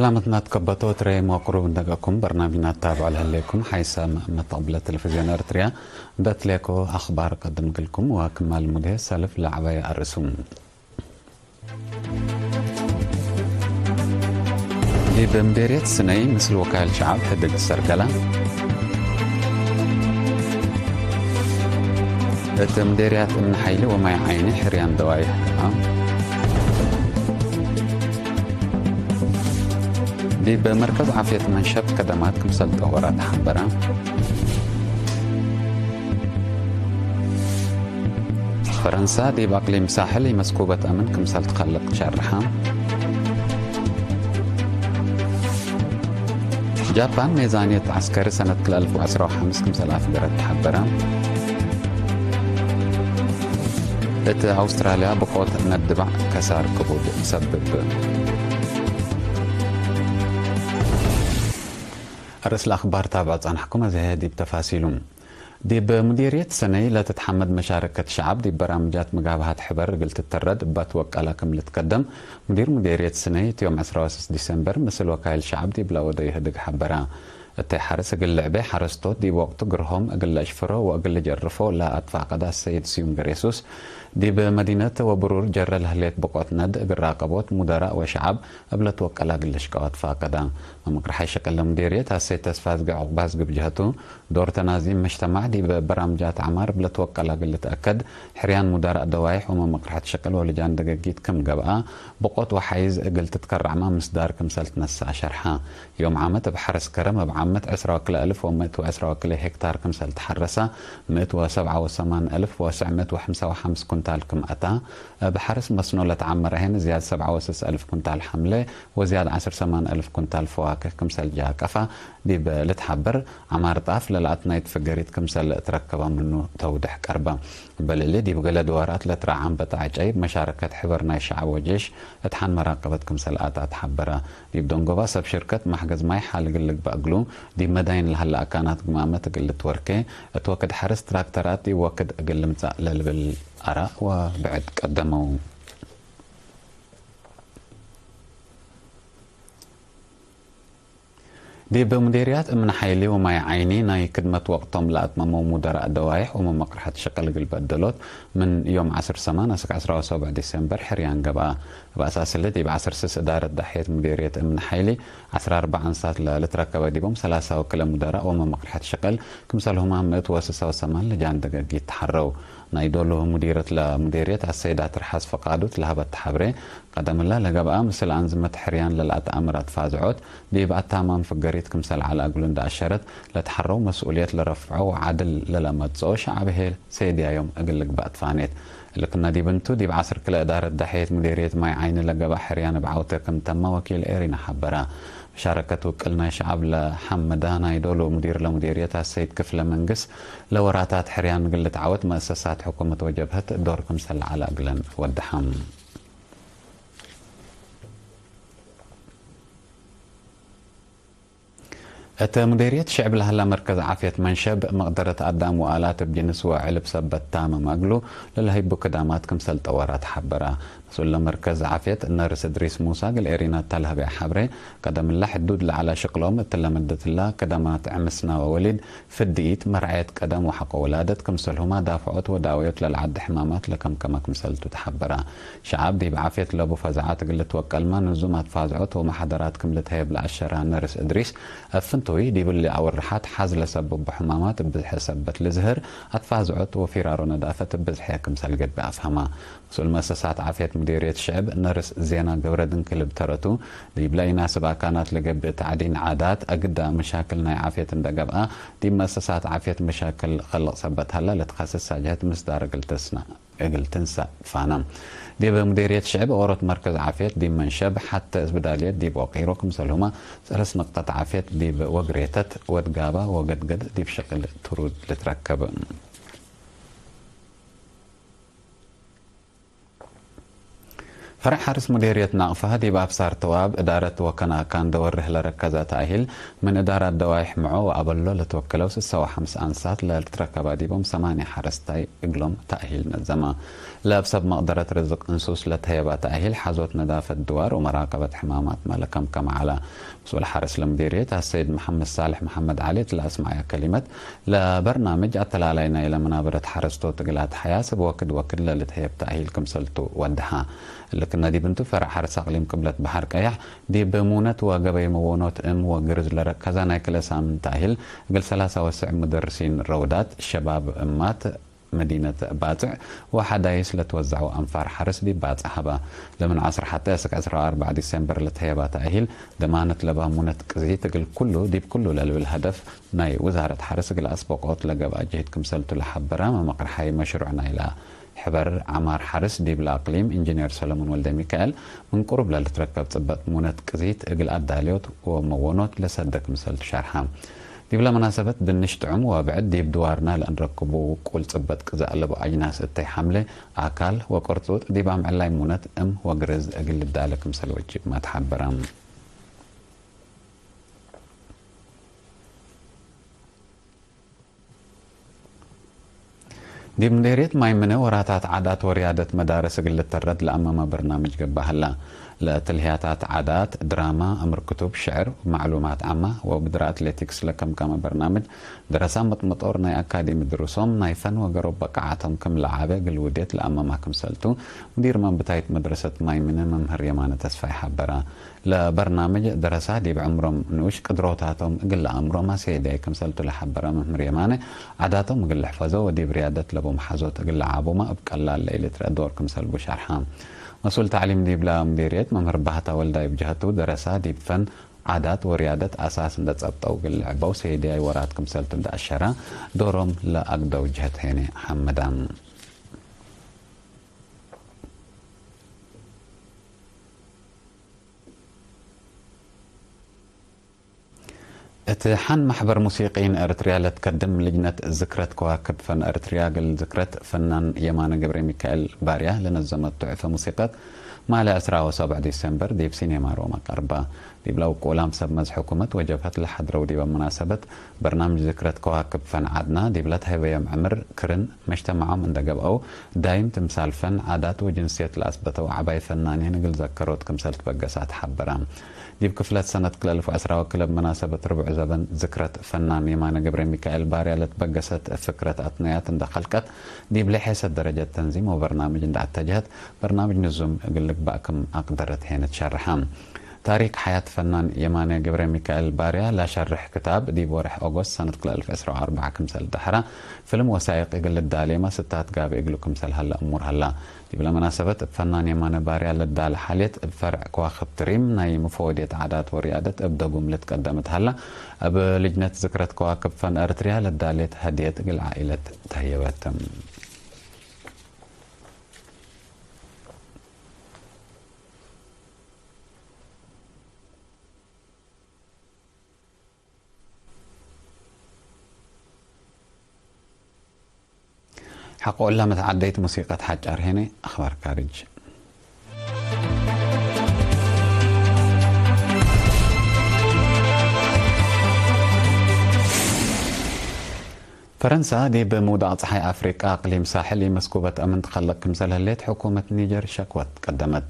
ሰላምትና ትከበቶ ትረይ መቅሩብ እንደቀኩም በርናሚና ታብዕ ለህሌኩም ሓይሳ መተቅብለ ቴሌቪዝዮን ኤርትርያ። በትሌኮ ኣኽባር ቀድም ግልኩም ወክማል ሙድሄ ሰልፍ ለዓባይ ኣርእሱም። ዲብ ምዴርየት ስነይ ምስል ወካይል ሸዓብ ሕድግ ሰርገላ። እት ምዴርያት እምኒ ሓይሊ ወማይ ዓይኒ ሕርያን ደዋይ ሕክማ። ዲብ መርከዝ ዓፍየት መንሸብ ከደማት ክምሰል ጠወራ ተሓበራ። ፈረንሳ ዲብ ኣቅሊም ሳሕል መስኩበት ኣምን ክምሰል ትኸልቅ ሸርሓ። ጃፓን ሜዛንየት ዓስከሪ ሰነት ክልተ ኣልፍ ወዕስራ ወሓምስ ክምሰል ኣፍገረት ተሓበረ። እት ኣውስትራልያ ብቆት ነድባዕ ከሳር ክቡድ ሰብብ። ኣርእስ ለኣኽባር ታብዕ ጻንሕኩም፣ እዚ ዲብ ተፋሲሉ። ዲብ ሙዲርየት ሰነይ ለትትሓመድ መሻረከት ሸዓብ ዲብ በራምጃት መጋብሃት ሕበር እግል ትተረድ እባት ወቃላ ክም ልትቀደም ሙዲር ሙዲርየት ሰነይ እቲ ዮም ዕስራ ወሰስ ዲሰምበር ምስል ወካይል ሸዓብ ዲብ ለወደ ይህድግ ሓበራ። እተይ ሓርስ እግል ልዕቤ ሓረስቶት ዲብ ወቅቱ ግርሆም እግል ለእሽፍሮ ወእግል ልጀርፎ ለኣትፋቀዳ ሰይድ ስዩም ገሬሱስ ዲብ መዲነት ወብሩር ጀረ ለህሌት ብቆት ነድ እግል ራቀቦት ሙደራእ ወሸዓብ እብለት ወቀላ እግል ልሽቀዋ ትፋቀዳ። መምቅርሓይ ሸቀለ ሙዲርየት ኣሰይድ ተስፋ ዝገ ዑቅባዝ ግብጀህቱ ዶር ተናዚም መጅተማዕ ዲብ በራምጃት ዓማር እብለት ወቀላ እግል ልትአከድ ሕርያን ሙደራእ ደዋይሕ ወመምቅርሐት ሸቀል ወልጃን ደገጊት ክም ገብኣ ብቆት ወሓይዝ እግል ትትከራዕማ ምስዳር ክምሰል ትነሳ ሸርሓ። ዮም ዓመት እብ ሐረስ ከረም እብ ዓመት ዕስራ ወክልኤ እልፍ ወምእት ወዕስራ ወክልኤ ሄክታር ክምሰል ተሐረሳ፣ ምእት ወሰብዓ ወሰማን እልፍ ወስዕ ምእት ወሐምሳ ወሐምስ ኩንታል ክም ኣታ፣ እብ ሐረስ መስኖ ለተዓመረ ሄን ዝያድ ሰብዓ ወስስ እልፍ ኩንታል ሐምለ ወዝያድ ዐስር ሰማን እልፍ ኩንታል ፈዋክህ ክምሰል ጃቀፋ ዲብ ልትሓበር፣ ዓማር ጣፍ ለለኣት ናይት ፍገሪት ክምሰል እትረከባ ምኑ ተውድሕ ቀርባ። በልዕሊ ዲብ ገለ ድዋራት ለትረዓ ዓንበጣ ዕጨይ ብመሻረከት ሕበር ናይ ሸዓብ ወጄሽ እት ሐን መራቀበት ክምሰል ኣታ ተሓበረ። ዲብ ደንጎባ ሰብ ሽርከት ማሕገዝ ማይ ሓልግል ልግባእ እግሉ፣ ዲብ መዳይን ለሀለ ኣካናት ግማመት እግል ልትወርኬ፣ እት ወክድ ሐርስ ትራክተራት ዲብ ወክድ እግል ልምጻእ ለልብል ኣራእ ወብዕድ ቀደመው። ዲብ ሙዴርያት እምኒ ሓይሊ ወማይ ዓይኒ ናይ ክድመት ወቅቶም ለኣትመመው ሙደራእ ደዋይሕ ወመመቅርሐት ሸቀል እግል በደሎት ምን ዮም ዐስር ሰማን እስክ ዐስራ ወሰቡዕ ዲሴምበር ሕርያን ገብኣ። እብ ኣሳስለ ዲብ ዐስር ስስ እዳረት ዳሕየት ሙዴርየት እምኒ ሓይሊ ዐስራ ኣርባዕ እንሳት ለልትረከበ ዲቦም ሰላሳ ወክለ ሙደራእ ወመመቅርሐት ሸቀል ክምሰልሁማ ምእት ወስሳ ወሰማን ልጃን ደገጊት ተሓረው። ናይ ዶሉ ሙዲረት ለሙዴርየት ኣሰይዳ ትርሓስ ፈቃዱ ትለሀበት ተሓብሬ ቀደምላ ለገብኣ ምስል ኣንዝመት ሕርያን ለልኣተኣምር ኣትፋዝዖት ዲብ ኣታማም ፍገሪት ክምሰል ዐለ እግሉ እንዳ ኣሸረት ለተሓረው መስኡልየት ለረፍዖ ወዓድል ለለመጽኦ ሸዓብ ሄል ሰይድያዮም እግል ልግባእ ትፋኔት። እልክና ዲብ እንቱ ዲብ ዐስር ክለ እዳረት ዳሕየት ሙዴርየት ማይ ዓይኒ ለገብኣ ሕርያን እብ ዓውተ ክም ተማ ወኪል ኤሪና ሓበራ። መሻረከት ውቅል ናይ ሸዓብ ለሐመዳ ናይ ዶሎ ሙዲር ለሙዴርየት ኣሰይድ ክፍለ መንግስ ለወራታት ሕርያን እግል ልትዓወት መእሰሳት ሕኩመት ወጀብሀት ዶር ክምሰል ለዓላ እግለን ወደሓም። እተ ሙዴርየት ሽዕብ ለሀላ መርከዝ ዓፍየት መንሸብ መቅደረት ኣዳም ወኣላት እብ ጅንስ ወዕልብ ሰበት ታምም እግሉ ለለሀይቡ ክዳማት ክምሰል ጠወራ ተሓበራ። መስኡል ለመርከዝ ዓፍየት ነርስ እድሪስ ሙሳ እግል ኤሪና እተ ለሀበያ ሓብሬ፣ ቀደምላ ሕዱድ ለዐላ ሽቅሎም እትለ መደትላ ክዳማት ዕምስና ወወሊድ ፍድኢት፣ መርዓየት ቀደም ወሐቆ ውላደት ክምሰልሁማ ዳፍዖት ወዳወዮት ለልዓዲ ሕማማት ለከምከመ ክምሰልቱ ተሓበራ። ሸዓብ ዲብ ዓፍየት ለቡ ፈዛዓት እግል ልትወቀልማ ንዙም ኣትፋዝዖት ወመሓደራት ክም ልትሀየብ ለኣሸራ ነርስ እድሪስ፣ እብ ፍንቱይ ዲብሊ ኣወርሓት ሓዝ ለሰብቡ ሕማማት እብ ብዝሐ ሰበት ልዝህር ኣትፋዝዖት ወፊራሮ ነዳፈት እብ ብዝሐ ክምሰል ገብእ ኣፍሀማ። መስኡል መእሰሳት ዓፍየት ሙዴርየት ሽዕብ ነርስ ዜና ገብረድንክል እብ ተረቱ፣ ዲብለ ኢናስብ ኣካናት ለገብእ ታዕዲን ዓዳት፣ ኣግዳ መሻክል ናይ ዓፍየት እንደ ገብኣ፣ ዲብ መእሰሳት ዓፍየት መሻክል ኸልቅ ሰበት ሀላ ለትኻስስ ሳጅሀት ምስዳር እግል ትስና፣ እግል ትንሳእ ፋና። ዲብ ሙዴርየት ሽዕብ ኦሮት መርከዝ ዓፍየት ዲብ መንሸብ፣ ሐተ እስብዳልየት ዲብ ኦቂሮ ክምሰልሁማ፣ ሰለስ ነቅጠት ዓፍየት ዲብ ወግሬተት፣ ወድጋባ ወገድገድ ዲብ ሽቅል ትሩድ ልትረከብ። فرع حرس مديرية ناقفة ديب أبصار تواب إدارة وكنا كان دور رهلة ركزة تأهيل من إدارة دوايح معو وأبلو لتوكلوا ستة وخمسين أنسات للتركبة ديبهم ثمانية حرس تاي إقلوم تأهيل نزمة. لأبسب مقدرة رزق أنسوس لتهيبة تأهيل حزوت ندافة دوار ومراقبة حمامات ملكم كما على مسؤول حرس لمديرية السيد محمد صالح محمد علي تلا أسمع يا كلمة لبرنامج ኣተላላይና ኢለ መናብረት ሓረስቶት ግላት ሓያስ ብወክድ ወክድ ለልትህየብ ተኣሂል ክምሰልቱ ወድሃ። ልክ ነዲብ እንቱ ፈረዕ ሓርስ ኣቕሊም ቅብለት ባሕር ቀያሕ ዲብ ሙነት ወገበይ መወኖት እም ወግርዝ ለረከዛ ናይ ክለ ሳምንት ተኣሂል እግል ሰላሳ ወስዕ ሙደርሲን ረውዳት ሸባብ እማት መዲነት ባጽዕ ወሓዳይስ ለትወዛዑ ኣንፋር ሓርስ ዲብ ባጽዕ ሃባ። ለምን ዓስራ ሓተ እስክ ዕስራ ወኣርባዕ ዲሴምበር ለተህየባ ተኣሂል ደማነት ለባ ሙነት ቅዚት እግል ኩሉ ዲብ ኩሉ ለልብል ሀደፍ ናይ ውዛረት ሓርስ እግል ኣስበቆት ለገብኣ ጅህድ ክምሰልቱ ለሓበራ መመቕርሓይ መሽሩዕ ናይላ ሕበር ዓማር ሓርስ ዲብላ ኣቅሊም ኢንጂነር ሰለሙን ወልደ ሚካኤል ምን ቁሩብ ለልትረከብ ጽበጥ ሙነት ቅዚት እግል ኣዳልዮት ወመወኖት ለሰደ ክምሰልቱ ሸርሓ። ዲብላ መናሰበት ድንሽ ጥዑም ወብዕድ ዲብ ድዋርና ለእንረክቡ ውቁል ጽበጥ ቅዛእ ለቡ ኣጅናስ እተይ ሓምለ ኣካል ወቅርጹጥ ዲብ ኣምዕላይ ሙነት እም ወግርዝ እግል ልዳለ ክምሰል ወጅብ ማትሓበራ። ዲብ ምዴርየት ማይ ምነ ወራታት ዓዳት ወርያደት መዳርስ እግል ልተረድ ለኣመመ በርናምጅ ገብእ ሀላ። ለትልህያታት ዓዳት፣ ድራማ፣ እምር ክቱብ፣ ሽዕር፣ ማዕሉማት ዓማ ወብድረ ኣትሌቲክስ ለከምከመ በርናምጅ ደረሳ ምጥምጦር ናይ ኣካዴሚ ድሩሶም ናይ ፈን ወገሮብ በቃዓቶም ክም ለዓበ እግል ውዴት ለኣመማ ክምሰልቱ ሙዲር መንብታይት መድረሰት ማይ ምነ መምህር የማነ ተስፋይ ሓበራ። ለበርናምጅ ደረሳ ዲብ ዕምሮም ንኡሽ ቅድሮታቶም እግል ለኣምሮማ ሰየዳይ ክምሰልቱ ለሓበረ መምህር የማነ፣ ዓዳቶም እግል ልሕፈዞ ወዲብ ርያደት ለቦም ሓዞት እግል ለዓቦማ እብ ቀላል ለኢልትረአ ዶር ክምሰልቡ ሸርሓ። መስኡል ታዕሊም ዲብላ ሙዲርየት መምህር ባህታ ወልዳይ ብጅሀቱ ደረሳ ዲብ ፈን ዓዳት ወርያደት ኣሳስ እንደ ጸብጠው እግል ልዕበው ሰየዳይ ወራት ክምሰልቱ እንደ ኣሸራ ዶሮም ለኣግደው ጅሀት ሄነ ሓመዳ። እት ሐን ማሕበር ሙሲቂይን ኤርትርያ ለትከድም ልጅነት ዝክረት ከዋክብ ፈን ኤርትርያ እግል ዝክረት ፈናን የማነ ገብረሚካኤል ባርያ ለነዘመት ትሑፈ ሙሲቀት ማለ ዕስራ ወሰብዕ ዲሰምበር ዲብ ሲኔማ ሮማ ቀርባ። ዲብላ ውቁላም ሰብ መዝ ሕኩመት ወጀብሀት ለሐድረው ዲበ መናሰበት በርናምጅ ዝክረት ከዋክብ ፈን ዓድና ዲብላ ተህበዮም ዕምር ክርን መጅተማዖም እንደ ገብአው ዳይም ትምሳል ፈን ዓዳት ወጅንስየት ለአስበተው ዓባይ ፈናንየን እግል ዘከሮት ክምሰል ትበገሳት ሐበራ። ዲብ ክፍለት ሰነት ክልተ አልፍ ወዕስራ ወክልተ ብመናሰበት ርቡዕ ዘበን ዝክረት ፈናን የማነ ገብረሚካኤል ባርያ ለትበገሰት ፍክረት ኣትነያት እንደ ኸልቀት፣ ዲብ ለሐሰት ደረጀት ተንዚም ወበርናምጅ እንደ ኣተጀሀት፣ በርናምጅ ንዙም እግል ልግባእ ክም ኣቅደረት ሄነት ሸርሐ። ታሪክ ሐያት ፈናን የማነ ገብረሚካኤል ባርያ ላሸርሕ ክታብ ዲብ ወርሕ ኦጎስት ሰነት ክልተ አልፍ ወዕስራ ወአርባዕ ክምሰል ደሐራ፣ ፍልም ወሳይቅ እግል ልዳሌማ ስታት ጋብእ እግሉ ክምሰል ሀለ እሙር ሀላ። ዲብለ መናሰበት እብ ፈናን የማነ ባርያ ለዳለ ሓልየት እብ ፈርዕ ከዋክብት ሪም ናይ መፈወድየት ዓዳት ወርያደት እብ ደጉም ልትቀደመት ሀላ፣ እብ ልጅነት ዝክረት ከዋክብ ፈን ኤርትርያ ለዳሌት ሀድየት እግል ዓኢለት ተህየበት። ሐቆ እላ መትዓደይት ሙሲቀት ሐጫር ሄነ። ኣኽባር ካርጅ። ፈረንሳ ዲብ ምውዳቕ ጸሓይ ኣፍሪቃ ኣቅሊም ሳሕል ኢመስኩበት ኣምን ትኸለቅ ክምሰል ህሌት ሕኩመት ኒጀር ሸክወት ቀደመት።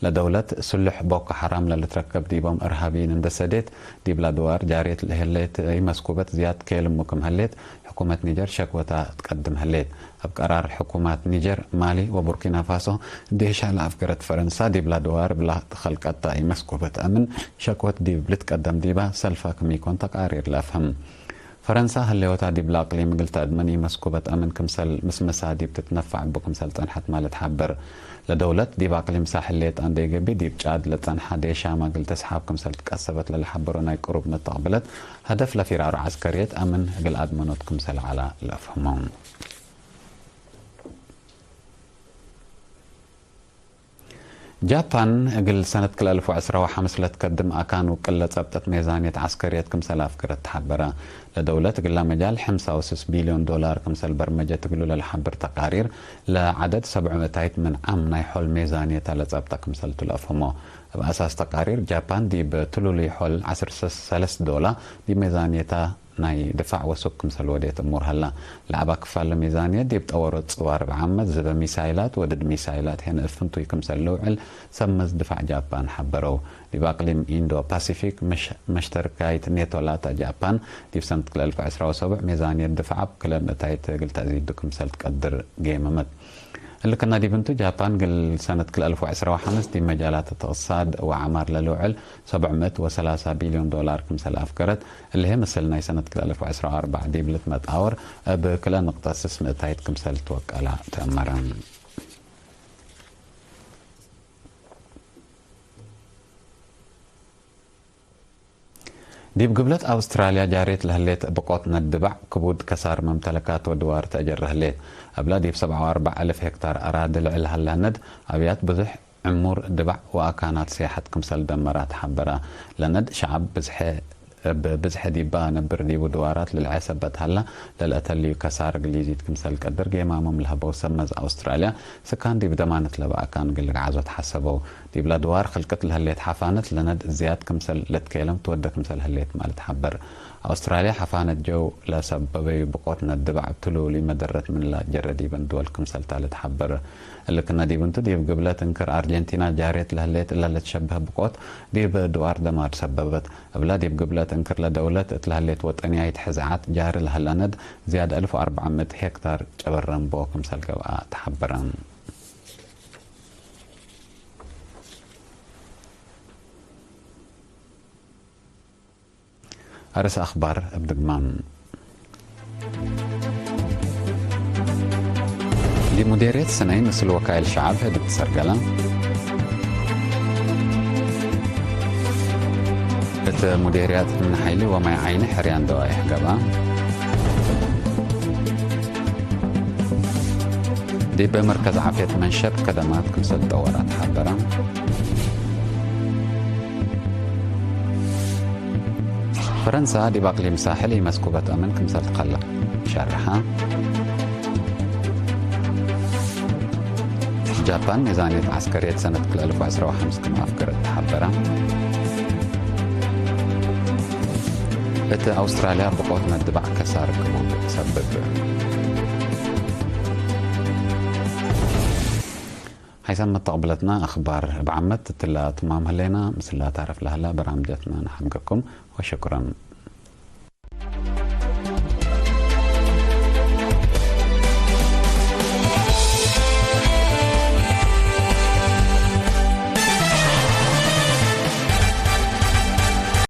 ለደውለት ስሉሕ ቦኮ ሐራም ለልትረከብ ዲቦም እርሃብይን እንደ ሰዴት ዲብላ ድዋር ጃርየት ለህሌት ኢመስኩበት ዝያድ ኬልሙ ክም ህሌት ሕኩመት ኒጀር ሸክወታ ትቀድም ህሌት። ኣብ ቀራር ሕኩማት ኒጀር፣ ማሊ ወቡርኪና ፋሶ ዴሻ ለኣፍገረት ፈረንሳ ዲብላ ድዋር ብላ ተኸልቀታ ኢመስኩበት ኣምን ሸክወት ዲብ ልትቀደም ዲባ ሰልፋ ክም ኢኮን ተቃሪር ለአፍህም። ፈረንሳ ህሌወታ ዲብላ ኣቅሊም እግል ተእድመን ኢመስኩበት ኣምን ክምሰል ምስምሳ ዲብ ትትነፋዕ እቡ ክምሰል ጸንሐት ማለት ሓብር። ለደውለት ዲብ ኣቅሊም ሳሕል ሌጣ እንዴ ገቢ ዲብ ጫድ ለጸንሓ ዴሻ ማግል ተስሓብ ክምሰል ትቀሰበት ለለሓበሮ ናይ ቅሩብ መተቅብለት ሀደፍ ለፊራሮ ዐስከርየት ኣምን እግል ኣድመኖት ክምሰል ዐላ ለአፍህሞ። ጃፓን እግል ሰነት ክልተ ኣልፍ ወዕስራ ወሓምስ ለትከድም ኣካን ውቅል ለጸብጠት ሜዛንየት ዐስከርየት ክምሰል ኣፍገረት ተሓበረ። ለደውለት እግላ መጃል ሕምሳ ወስስ ቢልዮን ዶላር ክምሰል በርመጀት እግሉ ለልሓብር ተቃሪር፣ ለዓደድ ሰብዑ እታይት ምን ዓም ናይ ሖል ሜዛንየታ ለጸብጠ ክምሰል ትለእፈሞ። እብ ኣሳስ ተቃሪር፣ ጃፓን ዲብ ትሉሉይ ሖል ዐስር ሰለስት ዶላ ዲብ ሜዛንየታ ናይ ድፋዕ ወሱክ ክምሰል ወዴት እሙር ሀላ። ለዐባ ክፋል ሚዛንየት ዲብ ጠወሮት ጽዋር ብዓመት ዝበ ሚሳይላት ወድድ ሚሳይላት ሄን እፍንቱይ ክምሰል ልውዕል ሰመዝ ድፋዕ ጃፓን ሐበረው። ዲብ ኣቅሊም ኢንዶ ፓሲፊክ መሽ-፣ መሽተርካይት ኔቶ ላታ ጃፓን ዲብ ሰነት ክልተ ኣልፍ ዕስራ ወሰቡዕ ሚዛንየት ድፋዕ ኣብ ክለ ምእታይት እግል ተእዚዱ ክምሰል ትቀድር ገይመመት። እልክና ዲብ እንቱ ጃፓን ግል ሰነት ክልተ ኣልፍ ዕስራ ወሓምስ ዲብ መጃላት እትቅሳድ ወዓማር ለልውዕል ሰብዕ ምእት ወሰላሳ ቢልዮን ዶላር ክምሰል ኣፍገረት፣ እልሄ ምስል ናይ ሰነት ክልተ ኣልፍ ዕስራ ወኣርባዕ ዲብ ልትመጣወር እብ ክለ ንቅጠ ስስ ምእታይት ክምሰል ትወቀላ ተእመረ። ዲብ ግብለት ኣውስትራልያ ጃሬት ለህሌት ብቆት ነድባዕ ክቡድ ከሳር መምተለካት ወድዋር ተጀረ ህሌት። እብላ ዲብ ሰብዓ ወኣርባዕ እልፍ ሄክታር ኣራዲ ልዕል ሀላ ነድ ኣብያት ብዙሕ ዕሙር ድባዕ ወኣካናት ሲያሐት ክምሰል ደመራ ተሓበራ። ለነድ ሸዓብ ብዝሐ፣ እብ ብዝሐ ዲባ ነብር ዲቡ ድዋራት ልልዐ ሰበት ሀላ ለልአተልዩ ከሳር ግሊዚት ክምሰል ቀድር ጌማሞም ለሀበው ሰመዝ ኣውስትራልያ ስካን ዲብ ደማነት ለበኣካን ግልግዓዞ ተሓሰበው። ዲብላ ድዋር ክልቅት ለህሌት ሓፋነት ለነድ ዝያድ ክምሰል ለትኬለም ትወደ ክምሰል ህሌት ማለት ሓበር። ኣውስትራልያ ሓፋነት ጀው ለሰበበዩ ብቆት ነድባዕ እብ ትሉሉይ መደረት ምንላ ጀረ ዲበን ድወል ክምሰልታ ልትሓበር። እልክነ ዲብ እንቱ ዲብ ግብለት እንክር ኣርጀንቲና ጃሬት ለህሌት እለ ለትሸበህ ብቆት ዲብ ድዋር ደማር ሰበበት። እብላ ዲብ ግብለት እንክር ለደውለት እት ለህሌት ወጠንያይት ሕዛዓት ጃሪ ለህላ ነድ ዝያድ ኣልፍ ወኣርባዕ ምእት ሄክታር ጨበረምቦ ክምሰል ገብኣ ተሓበረ። ኣርእስ ኣኽባር እብ ድግማም። ዲብ ሙዴርየት ስነይ ምስል ወካይል ሸዓብ ህድግ ትሰርገላ። እት ሙዴርያት እምነ ሓይሊ ወማይ ዓይኒ ሕርያን ደዋይሕ ገብኣ። ዲብ መርከዝ ዓፍየት መንሸብ ከደማት ክምሰል ጠወራ ተሓበራ። ፈረንሳ ዲብ ኣቅሊም ሳሕል ኢመስኩበት ኣምን ክምሰል ትኸላ ሸርሓ። ጃፓን ሚዛንየት ዓስከርየት ሰነት ክልተ ኣልፍ ወዕስራ ወሓምስ ክም ኣፍገረት ተሓበራ። እት ኣውስትራልያ ብቆት ነድባዕ ከሳር ክቡድ ሰብብ። ሓይሳም መተቕብለትና ኣኽባር እብ ዓመት እትላ ትማም ህሌና ምስላ ታረፍ ለህላ በራምጀትና ንሓምገኩም ወሸኩረን።